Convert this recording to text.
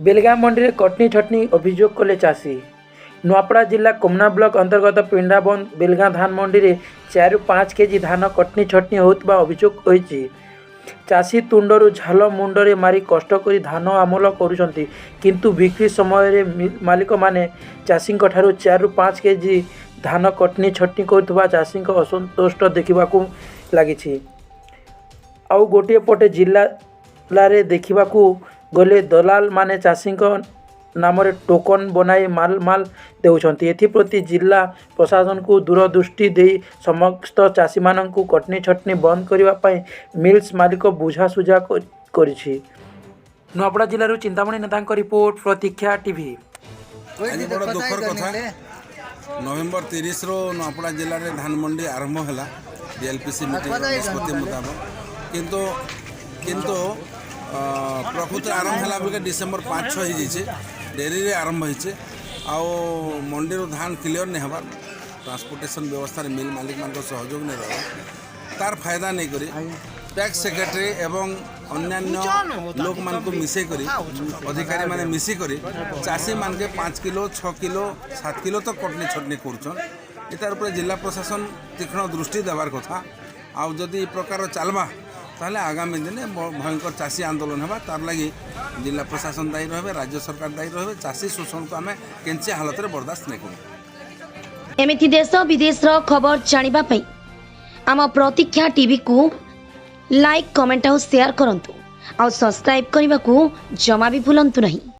ବେଲଗାଁ ମଣ୍ଡିରେ କଟନୀ ଛଟନି ଅଭିଯୋଗ କଲେ ଚାଷୀ। ନୂଆପଡ଼ା ଜିଲ୍ଲା କୋମନା ବ୍ଲକ ଅନ୍ତର୍ଗତ ପିଣ୍ଡାବନ୍ଦ ବେଲଗାଁ ଧାନ ମଣ୍ଡିରେ 4ରୁ 5 କେଜି ଧାନ କଟନୀ ଛଟନି ହେଉଥିବା ଅଭିଯୋଗ ହୋଇଛି। ଚାଷୀ ତୁଣ୍ଡରୁ ଝାଳ ମୁଣ୍ଡରେ ମାରି କଷ୍ଟ କରି ଧାନ ଅମଳ କରୁଛନ୍ତି, କିନ୍ତୁ ବିକ୍ରି ସମୟରେ ମିଲ୍ ମାଲିକମାନେ ଚାଷୀଙ୍କଠାରୁ 4ରୁ 5 କେଜି ଧାନ କଟନୀ ଛଟନି କରୁଥିବା ଚାଷୀଙ୍କ ଅସନ୍ତୋଷ ଦେଖିବାକୁ ଲାଗିଛି। ଆଉ ଗୋଟିଏ ପଟେ ଜିଲ୍ଲାରେ ଦେଖିବାକୁ ଗଲେ ଦଲାଲମାନେ ଚାଷୀଙ୍କ ନାମରେ ଟୋକନ ବନାଇ ମାଲ ମାଲ ଦେଉଛନ୍ତି। ଏଥିପ୍ରତି ଜିଲ୍ଲା ପ୍ରଶାସନକୁ ଦୂରଦୃଷ୍ଟି ଦେଇ ସମସ୍ତ ଚାଷୀମାନଙ୍କୁ କଟନୀ ଛଟନି ବନ୍ଦ କରିବା ପାଇଁ ମିଲ୍ସ ମାଲିକ ବୁଝାସୁଝା କରିଛି। ନୂଆପଡ଼ା ଜିଲ୍ଲାରୁ ଚିନ୍ତାମଣି ନେତାଙ୍କ ରିପୋର୍ଟ, ପ୍ରତୀକ୍ଷା ଟିଭି। ଆଜି ବଡ଼ ଦୁଃଖର କଥା, ନଭେମ୍ବର 30ରୁ ନୂଆପଡ଼ା ଜିଲ୍ଲାରେ ଧାନ ମଣ୍ଡି ଆରମ୍ଭ ହେଲା ଡିଏଲ୍ପିସି ମିଟିଂର ନିଷ୍ପତ୍ତି ମୁତାବକ। କିନ୍ତୁ ପ୍ରକୃତରେ ଆରମ୍ଭ ହେଲା ବେଳକେ ଡିସେମ୍ବର 5-6 ହେଇଯାଇଛି। ଡେରିରେ ଆରମ୍ଭ ହେଇছে। ଆଉ ମଣ୍ଡିରୁ ଧାନ କ୍ଲିଅର୍ ନାଇଁ ହେବାର୍, ଟ୍ରାନ୍ସପୋର୍ଟେସନ୍ ବ୍ୟବସ୍ଥାରେ ମିଲ୍ ମାଲିକମାନଙ୍କ ସହଯୋଗ ନାଇଁ ରହିବା, ତାର ଫାଇଦା ନେଇକରି ପ୍ୟାକ୍ସ ସେକ୍ରେଟାରୀ ଏବଂ ଅନ୍ୟାନ୍ୟ ଲୋକମାନଙ୍କୁ ମିଶେଇ କରି, ଅଧିକାରୀମାନେ ମିଶିକରି ଚାଷୀମାନକେ 5 କିଲୋ, 6 କିଲୋ, 7 କିଲୋ ତ କଟନୀ ଛଟନି କରୁଛନ୍। ଏଟାର ଉପରେ ଜିଲ୍ଲା ପ୍ରଶାସନ ତୀକ୍ଷ୍ଣ ଦୃଷ୍ଟି ଦେବାର କଥା। ଆଉ ଯଦି ଏ ପ୍ରକାର ଚାଲବା, ତାହେଲେ ଆଗାମୀ ଦିନେ ଭୟଙ୍କର ଚାଷୀ ଆନ୍ଦୋଳନ ହେବା। ତାର ଲାଗି ଜିଲ୍ଲା ପ୍ରଶାସନ ଦାୟୀ ରହିବେ, ରାଜ୍ୟ ସରକାର ଦାୟୀ ରହିବେ। ଚାଷୀ ଶୋଷଣକୁ ଆମେ କେନ୍ସି ହାଲତରେ ବରଦାସ୍ତ ନାଇଁ କରୁ। ଏମିତି ଦେଶ ବିଦେଶର ଖବର ଜାଣିବା ପାଇଁ ଆମ ପ୍ରତୀକ୍ଷା ଟିଭିକୁ ଲାଇକ୍, କମେଣ୍ଟ ଆଉ ସେୟାର କରନ୍ତୁ। ଆଉ ସବସ୍କ୍ରାଇବ୍ କରିବାକୁ ଜମା ବି ଭୁଲନ୍ତୁ ନାହିଁ।